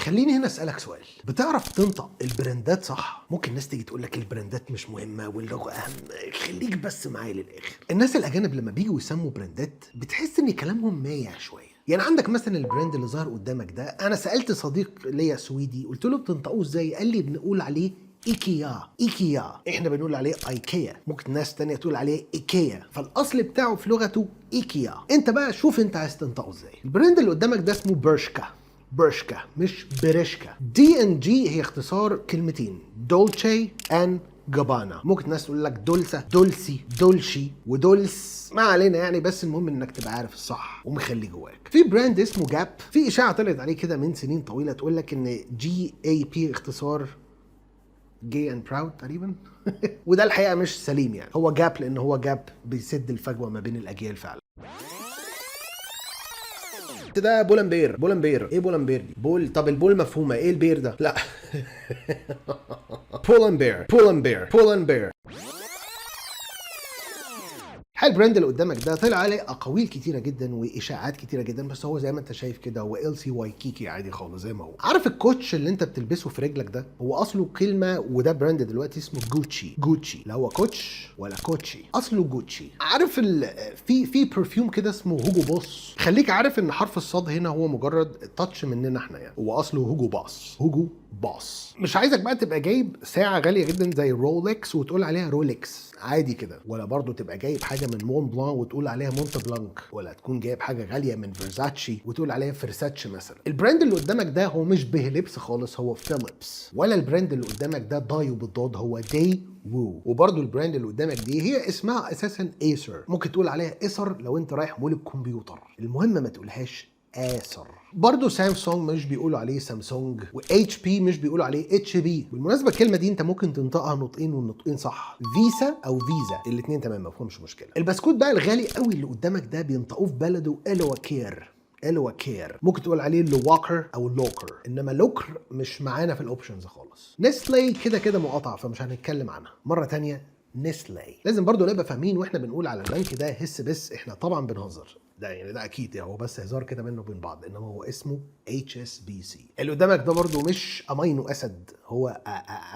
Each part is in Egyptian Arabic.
خليني هنا اسالك سؤال، بتعرف تنطق البراندات صح؟ ممكن الناس تيجي تقول لك البراندات مش مهمة واللغة اهم. خليك بس معايا للاخر. الناس الاجانب لما بيجوا يسموا براندات بتحس ان كلامهم مايع شويه. يعني عندك مثلا ال brand اللي ظهر قدامك ده، انا سالت صديق ليا سويدي قلت له بتنطقوه ازاي؟ قال لي بنقول عليه ايكيا. ايكيا، احنا بنقول عليه ايكيا، ممكن ناس تانية تقول عليه ايكيا، فالاصل بتاعه في لغته ايكيا. انت بقى شوف انت عايز تنطقه ازاي. ال brand اللي قدامك ده اسمه Bershka. Bershka مش بريشكا. D and G هي اختصار كلمتين، Dolce and Gabbana. ممكن ناس تقول لك دولسا، دولسي، دولشي، ودولس، ما علينا يعني، بس المهم انك تبقى عارف الصح ومخلي جواك. في brand اسمه Gap، في اشاعة طلعت عليه كده من سنين طويلة تقول لك ان G A P اختصار gay and proud تقريبا، وده الحقيقة مش سليم. يعني هو Gap لان هو gap بيسد الفجوة ما بين الاجيال فعلا. ده Pull and Bear. Pull and Bear ايه؟ Pull and Bear دي بول، طب ال pull مفهومه، ايه ال bear ده؟ لا، Pull and Bear، Pull and Bear، Pull and Bear. الحقيقة ال brand اللي قدامك ده طلع عليه اقاويل كتيرة جدا واشاعات كتيرة جدا، بس هو زي ما انت شايف كده هو LC Waikiki عادي خالص زي ما هو. عارف الكوتش اللي انت بتلبسه في رجلك ده؟ هو اصله كلمه، وده brand دلوقتي اسمه Gucci. Gucci، لا هو كوتش ولا كوتشي، اصله جوتشي. عارف في perfume كده اسمه Hugo Boss؟ خليك عارف ان حرف الصاد هنا هو مجرد touch مننا احنا، يعني هو اصله Hugo Boss. Hugo Boss. مش عايزك بقى تبقى جايب ساعة غالية جدا زي Rolex وتقول عليها رولكس عادي كده، ولا برضو تبقى جايب حاجة من Montblanc وتقول عليها مونت بلانك، ولا تكون جايب حاجة غالية من فيرزاتشي وتقول عليها فرساتشي مثلا. ال brand اللي قدامك ده هو مش بهليبس خالص، هو فيليبس. ولا ال brand اللي قدامك ده دايو بالضاد، هو داي وو. وبرضو ال brand اللي قدامك دي هي اسمها اساسا Acer، ممكن تقول عليها ايسر لو انت رايح مول الكمبيوتر، المهم ما تقولهاش آسر. برضه سامسونج مش بيقولوا عليه سامسونج، و HP مش بيقولوا عليه HP. بالمناسبة الكلمة دي انت ممكن تنطقها نطقين والنطقين صح، فيسا او فيزا، الاثنين تمام ما فيهمش مشكله. البسكوت بقى الغالي قوي اللي قدامك ده بينطقوه في بلده الواكير. الواكير، ممكن تقول عليه لواكر او لوكر، انما لوكر مش معانا في ال options خالص. Nestle كده كده مقاطعه فمش هنتكلم عنها مرة تانية. Nestle لازم برضو نبقى فاهمين واحنا بنقول على البنك ده هس بس، احنا طبعا بنهزر، ده يعني ده اكيد يعني هو بس هزار كده بيننا وبين بعض، انما هو اسمه HSBC. اللي قدامك ده برضو مش امينو acid، هو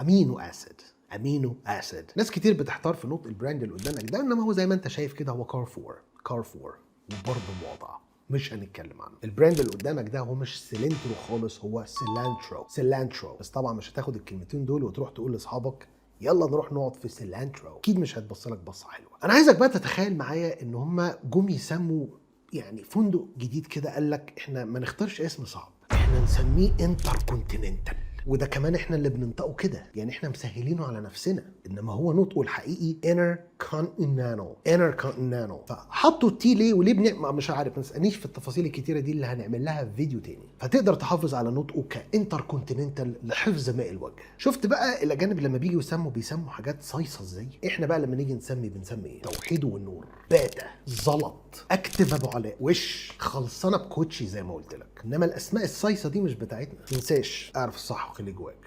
amino acid. amino acid. ناس كتير بتحتار في نطق ال brand اللي قدامك ده، انما هو زي ما انت شايف كده هو كارفور. كارفور وبرضه مقاطعه مش هنتكلم عنه. ال brand اللي قدامك ده هو مش سيلنترو خالص، هو Cilantro. Cilantro، بس طبعا مش هتاخد الكلمتين دول وتروح تقول لاصحابك يلا نروح نقعد في Cilantro، اكيد مش هتبص لك بصة حلوه. انا عايزك بقى تتخيل معايا ان هم جم يسموا يعني فندق جديد كده، قال لك احنا ما نختارش اسم صعب، احنا نسميه انتر كونتيننتال، وده كمان احنا اللي بننطقه كده، يعني احنا مسهلينه على نفسنا، انما هو نطقه الحقيقي انر كونتيننتال. انر كونتيننتال. فحطوا ال T ليه وليه مش عارف، ما تسالنيش في التفاصيل الكتيرة دي اللي هنعمل لها فيديو تاني. فتقدر تحافظ على نطقه كانتر كونتيننتال لحفظ ماء الوجه. شفت بقى الاجانب لما بيجوا يسموا بيسموا حاجات صيصه ازاي؟ احنا بقى لما نيجي نسمي بنسمي ايه؟ توحيد والنور، باتا، زلط، اكتف ابو علاء، وش خلصانه بكوتشي زي ما قلت لك. انما الاسماء الصيصه دي مش بتاعتنا. ما تنساش اعرف الصح وخلي جواك.